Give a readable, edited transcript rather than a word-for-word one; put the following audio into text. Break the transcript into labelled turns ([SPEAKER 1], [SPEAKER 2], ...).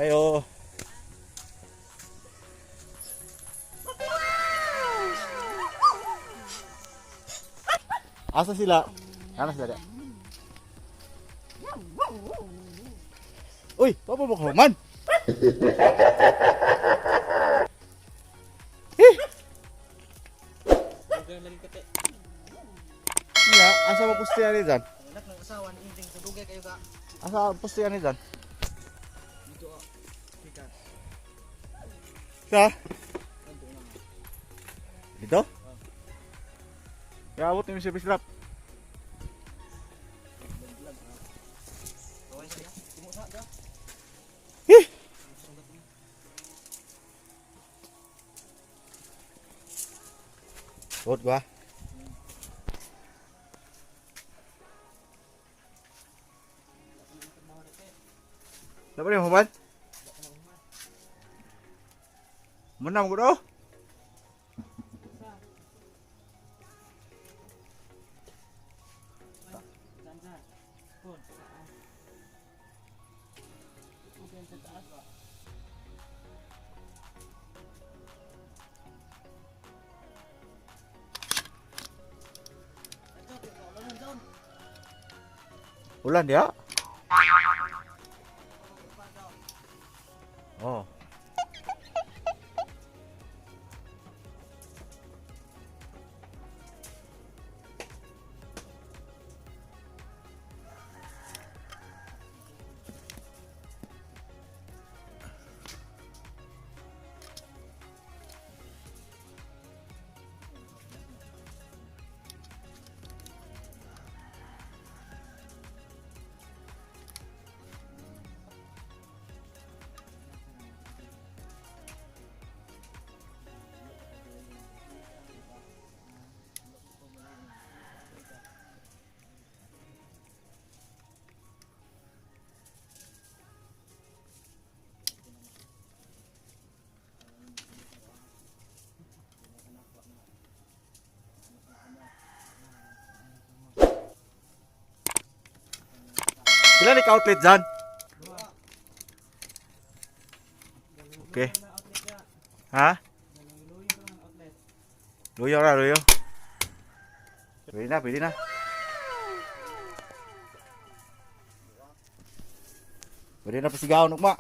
[SPEAKER 1] Ayo. Asa sila? Ano sila? Di? Uy, papo mo man. Eh! Ya, asa mo puste ani dyan?
[SPEAKER 2] Anak ng asawa ni Inting sa dugay kayo ka.
[SPEAKER 1] Asa puste ani dyan?
[SPEAKER 2] Dito ah. Pika.
[SPEAKER 1] Sa?
[SPEAKER 2] Kanto na.
[SPEAKER 1] Dito? Ya, abot ni Mr. Bislap.
[SPEAKER 2] Okay siya. Timo sa ka.
[SPEAKER 1] Eh! Tuot ko ah. Dapat ni human? Menang ko daw.
[SPEAKER 2] Dansa. Pon. Okay, sa taas ba?
[SPEAKER 1] Ulan dia. Oh. Pila ni ka outlet dyan? Okay. Ha? Luyo ra, luyo. Pwede na, pwede na. Pwede na pasigaw nukma.